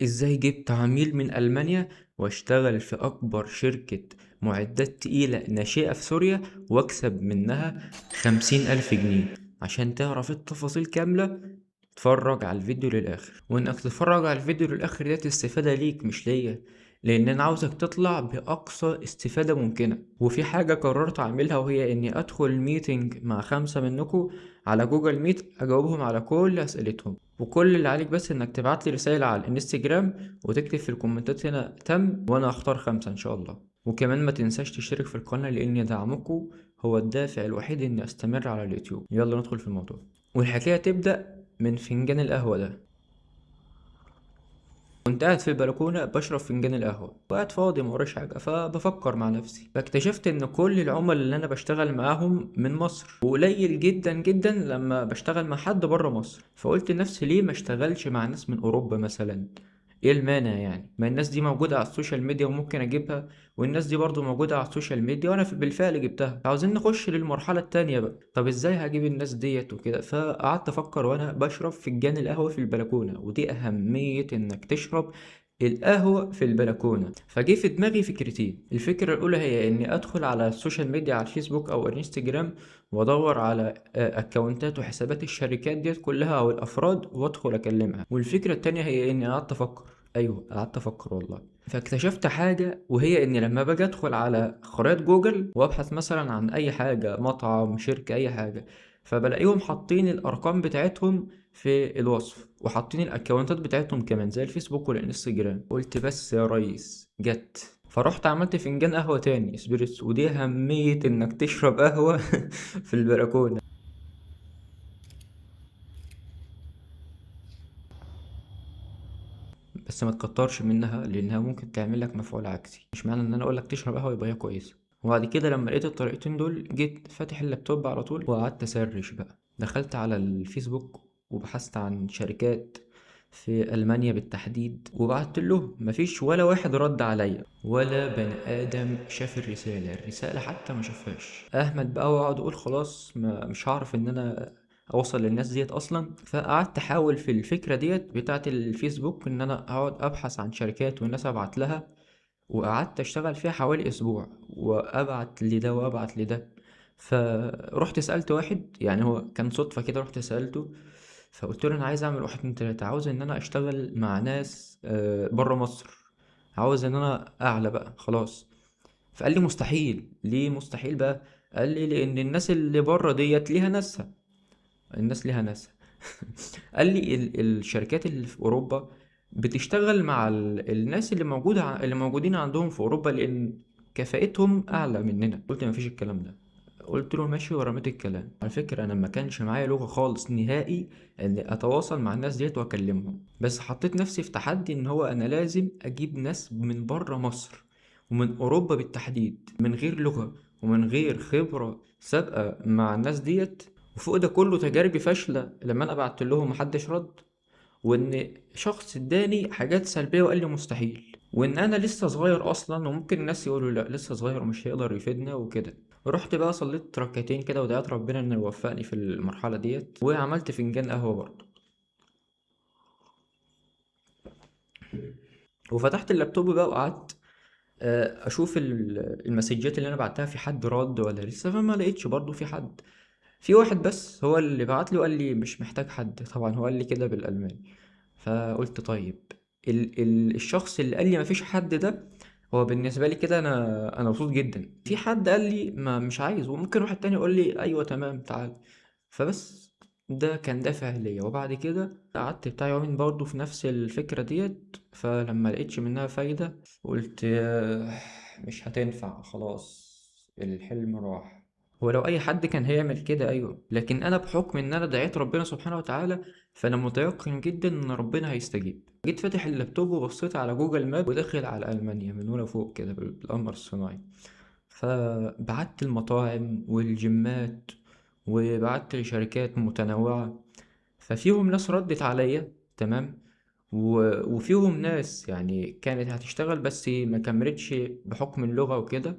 إزاي جبت عميل من ألمانيا واشتغل في أكبر شركة معدات تقيلة ناشئة في سوريا واكسب منها 50,000 جنيه؟ عشان تعرف التفاصيل كاملة اتفرج على الفيديو للآخر، وإنك تتفرج على الفيديو للآخر ديت استفادة ليك مش ليا، لأن أنا عاوزك تطلع بأقصى استفادة ممكنة. وفي حاجة قررت أعملها، وهي إني أدخل meeting مع 5 منكم على Google Meet، أجاوبهم على كل أسئلتهم، وكل اللي عليك بس إنك تبعت لي رسالة على الانستجرام وتكتب في الكومنتات هنا تم، وأنا هختار 5 إن شاء الله. وكمان ما تنساش تشترك في القناة، لأن دعمكم هو الدافع الوحيد إني أستمر على اليوتيوب. يلا ندخل في الموضوع. والحكاية تبدأ من فنجان القهوة ده. كنت قاعد في البلكونة بشرب فنجان القهوة، وقاعد فاضي ما ورايش حاجة، فبفكر مع نفسي، فاكتشفت إن كل العملاء اللي أنا بشتغل معاهم من مصر، وقليل جدا جدا لما بشتغل مع حد بره مصر. فقلت لنفسي ليه ما اشتغلش مع ناس من أوروبا مثلا؟ ايه المانع يعني؟ ما الناس دي موجودة على ال social media وممكن اجيبها، والناس دي برضو موجودة على ال social media وانا بالفعل جبتها. عاوزين نخش للمرحلة التانية بقى، طب ازاي هجيب الناس ديت وكده؟ فقعدت افكر وانا بشرب فنجان القهوة في البلكونة، ودي اهمية انك تشرب القهوة في البلكونة. فجه في دماغي فكرتين. الفكرة الأولى هي إني أدخل على ال social media على الفيسبوك أو الانستجرام وأدور على أكونتات وحسابات الشركات ديت كلها أو الأفراد وأدخل أكلمها. والفكرة التانية هي إني قعدت أفكر، أيوه قعدت أفكر والله، فاكتشفت حاجة، وهي إني لما باجي أدخل على خرائط جوجل وأبحث مثلا عن أي حاجة، مطعم، شركة، أي حاجة، فبلاقيهم حاطين الأرقام بتاعتهم في الوصف وحاطين الأكونتات بتاعتهم كمان زي الفيسبوك والإنستجرام. قلت بس يا ريس جت. فرحت عملت فنجان قهوة تاني اسبريسو، ودي أهمية إنك تشرب قهوة في البلكونة. بس ما تكترش منها لأنها ممكن تعمل لك مفعول عكسي. مش معنى إن أنا أقول لك تشرب قهوة يبقى هي كويسة. وبعد كده لما لقيت الطريقتين دول جيت فاتح اللابتوب على طول وقعدت أسرش بقى. دخلت على الفيسبوك وبحثت عن شركات في ألمانيا بالتحديد وبعت لهم، مفيش ولا واحد رد عليا، ولا بني آدم شاف الرسالة، الرسالة حتى ما شافهاش. أهمل بقى وأقعد أقول خلاص مش هعرف إن أنا أوصل للناس ديت أصلا. فقعدت أحاول في الفكرة ديت بتاعت الفيسبوك إن أنا أقعد أبحث عن شركات والناس أبعت لها، وقعدت أشتغل فيها حوالي أسبوع وأبعت لده وأبعت لده. فروحت سألت واحد، يعني هو كان صدفة كده، رحت سألته فقلت له أنا عايز أعمل 1 2 3، عاوز إن أنا أشتغل مع ناس، برا مصر، عاوز إن أنا أعلى بقى خلاص. فقال لي مستحيل. ليه مستحيل بقى؟ قال لي لأن الناس اللي برا ديت ليها ناسها، الناس ليها ناسها. قال لي الشركات اللي في أوروبا بتشتغل مع الناس اللي موجودة اللي موجودين عندهم في أوروبا لأن كفاءتهم أعلى مننا. قلت مفيش الكلام ده، قلت له ماشي ورميت الكلام. على فكرة أنا ما كانش معايا لغة خالص نهائي إني أتواصل مع الناس ديت وأكلمهم، بس حطيت نفسي في تحدي إن هو أنا لازم أجيب ناس من بره مصر ومن أوروبا بالتحديد، من غير لغة ومن غير خبرة سابقة مع الناس ديت، وفوق ده كله تجاربي فاشلة لما أنا بعت لهم محدش رد، وإن شخص اداني حاجات سلبية وقال لي مستحيل، وإن أنا لسه صغير أصلا وممكن الناس يقولوا لا لسه صغير ومش هيقدر يفيدنا وكده. رحت بقى صليت ركعتين كده ودعيت ربنا إنه يوفقني في المرحلة ديت، وعملت فنجان قهوة برضه، وفتحت اللابتوب بقى وقعدت، أشوف المسجات اللي أنا بعتها في حد رد ولا لسه. فما لقيتش برضه في حد، في واحد بس هو اللي بعت لي وقال لي مش محتاج حد، طبعا هو قال لي كده بالألماني. فقلت طيب الشخص اللي قال لي مفيش حد ده هو بالنسبة لي كده أنا مبسوط جدا. في حد قال لي ما مش عايز، وممكن واحد تاني يقول لي أيوة تمام تعال. فبس ده كان دافع ليا. وبعد كده قعدت بتاع يومين برضو في نفس الفكرة ديت، فلما لقيتش منها فايدة قلت مش هتنفع خلاص، الحلم راح. ولو أي حد كان هيعمل كده أيوة، لكن أنا بحكم إن أنا دعيت ربنا سبحانه وتعالى فأنا متيقن جدا إن ربنا هيستجيب. جيت فاتح اللابتوب وبصيت على Google Map وداخل على ألمانيا من هنا فوق كده بالقمر الصناعي، فبعت المطاعم والجيمات وبعت لشركات متنوعة، ففيهم ناس ردت عليا تمام، وفيهم ناس كانت هتشتغل بس ما كملتش بحكم اللغة وكده،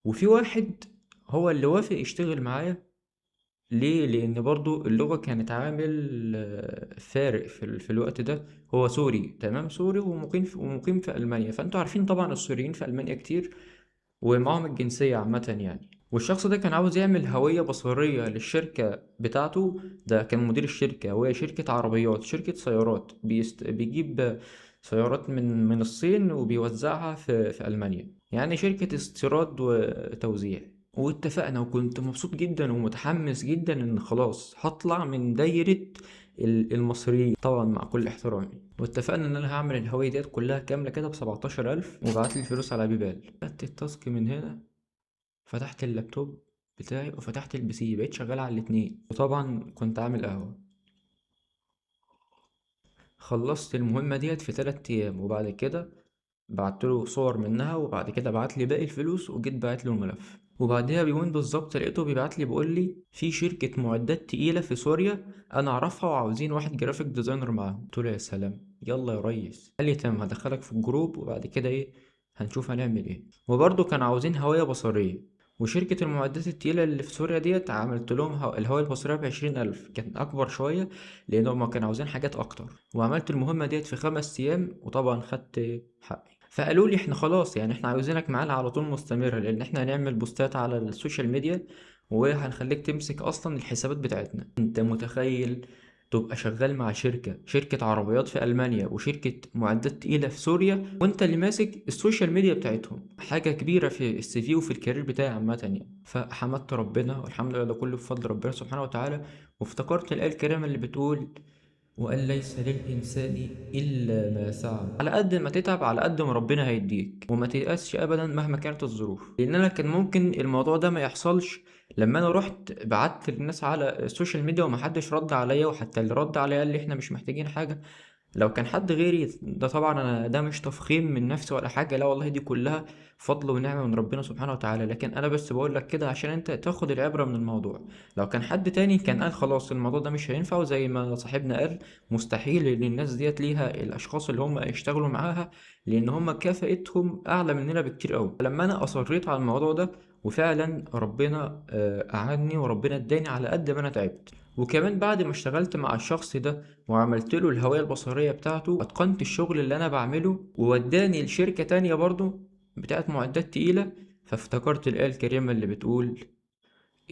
وفي واحد هو اللي وافق يشتغل معايا ليه؟ لان برضو اللغة كانت عامل فارق في الوقت ده. هو سوري، تمام، سوري ومقيم في المانيا، فانتوا عارفين طبعا السوريين في المانيا كتير ومعاهم الجنسية عامة يعني. والشخص ده كان عاوز يعمل هوية بصرية للشركة بتاعته، ده كان مدير الشركة، وهي شركة عربيات، شركة سيارات، بيجيب سيارات من الصين وبيوزعها في ألمانيا، يعني شركة استيراد وتوزيع. واتفقنا، وكنت مبسوط جدا ومتحمس جدا ان خلاص هطلع من دايرة المصريين، طبعا مع كل احترامي. واتفقنا ان انا هعمل الهوية ديت كلها كاملة كده ب17,000، وبعت لي الفلوس على PayPal. خدت ال task من هنا، فتحت اللابتوب بتاعي وفتحت ال PC، بقيت شغال على الاتنين، وطبعا كنت عامل قهوة. خلصت المهمة ديت في 3 أيام، وبعد كده بعت له صور منها، وبعد كده بعت لي باقي الفلوس، وجيت بعت له الملف. وبعدها بيومين بالظبط لقيته بيبعت لي بيقول لي في شركة معدات تقيلة في سوريا أنا أعرفها وعاوزين واحد graphic designer معاهم. قلت له يا سلام، يلا يا ريس. قال لي تمام، هدخلك في ال group وبعد كده إيه هنشوف هنعمل إيه. وبرضه كانوا عاوزين هوية بصرية، وشركة المعدات التقيلة اللي في سوريا ديت عملت لهم الهوية البصرية ب20,000، كانت أكبر شوية لأن هما كانوا عاوزين حاجات أكتر. وعملت المهمة ديت في 5 أيام، وطبعا خدت حقي. فقالوا لي احنا خلاص احنا عاوزينك معانا على طول مستمر، لأن احنا هنعمل بوستات على ال social media وهنخليك تمسك أصلا الحسابات بتاعتنا. انت متخيل تبقى شغال مع شركة عربيات في ألمانيا وشركة معدات تقيلة في سوريا، وانت اللي ماسك ال social media بتاعتهم؟ حاجة كبيرة في ال CV وفي ال career بتاعي عامة يعني. فحمدت ربنا والحمد لله، ده كله بفضل ربنا سبحانه وتعالى. وافتكرت الآية الكريمة اللي بتقول وأن ليس للإنسان إلا ما سعى. على قد ما تتعب على قد ما ربنا هيديك، وما تيأسش أبدا مهما كانت الظروف. لأن أنا كان ممكن الموضوع ده ما يحصلش لما أنا رحت بعت للناس على ال social media ومحدش رد عليا، وحتى اللي رد عليا قال لي إحنا مش محتاجين حاجة. لو كان حد غيري، ده طبعا أنا ده مش تفخيم من نفسي ولا حاجة، لا والله دي كلها فضل ونعمة من ربنا سبحانه وتعالى، لكن أنا بس بقول لك كده عشان أنت تاخد العبرة من الموضوع. لو كان حد تاني كان قال خلاص الموضوع ده مش هينفع، وزي ما صاحبنا قال مستحيل إن الناس ديت ليها الأشخاص اللي هم يشتغلوا معاها، لأن هم كفاءتهم أعلى مننا بكتير أوي. لما أنا أصريت على الموضوع ده وفعلا ربنا قعدني وربنا اداني على قد ما أنا تعبت. وكمان بعد ما اشتغلت مع الشخص ده وعملت له الهوية البصرية بتاعته، اتقنت الشغل اللي انا بعمله، ووداني لشركة تانية برضو بتاعت معدات تقيلة. فافتكرت الآية الكريمة اللي بتقول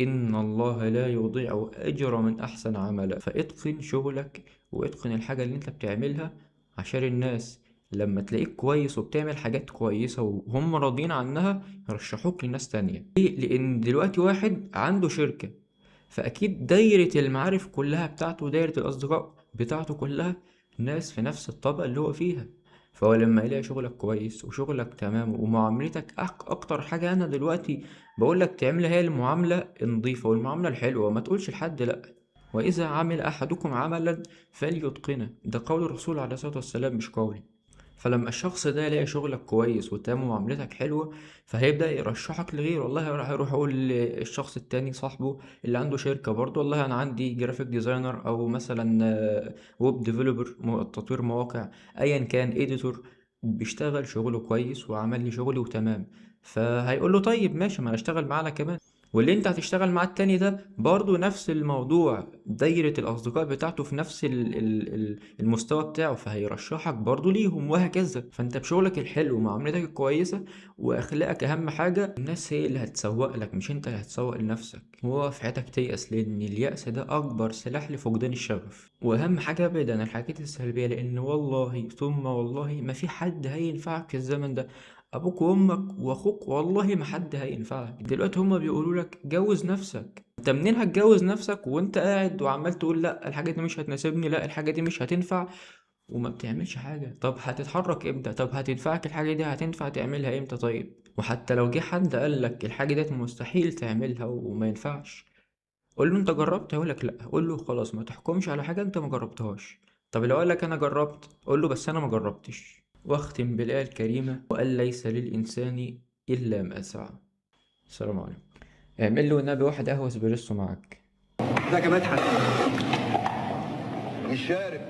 إن الله لا يضيع أجر من أحسن عملا. فاتقن شغلك واتقن الحاجة اللي انت بتعملها، عشان الناس لما تلاقيك كويس وبتعمل حاجات كويسة وهم راضيين عنها يرشحوك لناس تانية. ليه؟ لأن دلوقتي واحد عنده شركة، فأكيد دايرة المعارف كلها بتاعته ودايرة الأصدقاء بتاعته كلها ناس في نفس الطبقة اللي هو فيها. فهو لما يلاقي شغلك كويس وشغلك تمام ومعاملتك أكتر حاجة أنا دلوقتي بقولك تعملها هي المعاملة النظيفة والمعاملة الحلوة، ما تقولش لحد لأ. وإذا عمل أحدكم عملا فليتقنه، ده قول الرسول عليه الصلاة والسلام مش قولي. فلما الشخص ده يلاقي شغلك كويس وتمام ومعاملتك حلوة، فهيبدأ يرشحك لغيره. والله راح يروح يقول للشخص التاني صاحبه اللي عنده شركة برضه، والله أنا عندي graphic designer أو مثلا web developer، تطوير مواقع، أيا كان، editor، بيشتغل شغله كويس وعمل لي شغلي وتمام. فهيقول له طيب ماشي، ما أنا أشتغل معانا كمان. واللي انت هتشتغل مع التاني ده برضو نفس الموضوع، دايرة الأصدقاء بتاعته في نفس المستوى بتاعه، فهيرشحك برضو ليهم وهكذا. فانت بشغلك الحلو ومعاملتك الكويسة وأخلاقك أهم حاجة، الناس هي اللي هتسوق لك مش انت اللي هتسوق لنفسك. هو في حياتك تيأس، لأن اليأس ده أكبر سلاح لفقدان الشغف. وأهم حاجة ابعد عن الحاجات السلبية، لأن والله ثم والله ما في حد هينفعك في الزمن ده. أبوك وأمك وأخوك والله ما حد هينفعك. دلوقتي هما بيقولوا لك جوز نفسك، أنت منين هتجوز نفسك وأنت قاعد وعمال تقول لا الحاجة دي مش هتناسبني، لا الحاجة دي مش هتنفع، وما بتعملش حاجة؟ طب هتتحرك إمتى؟ طب هتنفعك الحاجة دي؟ هتنفع تعملها إمتى؟ طيب وحتى لو جه حد قال لك الحاجة ديت مستحيل تعملها وما ينفعش، قول له أنت جربت؟ هيقول لك لا. قول له خلاص ما تحكمش على حاجة أنت ما جربتهاش. طب لو قال لك أنا جربت، قول له بس أنا ما جربتش. واختم بالآية الكريمة وقال ليس للإنسان إلا ما سعى. السلام عليكم. اعمل له النبي واحد قهوة اسبريسو معاك. ده كمان حد مش شارب.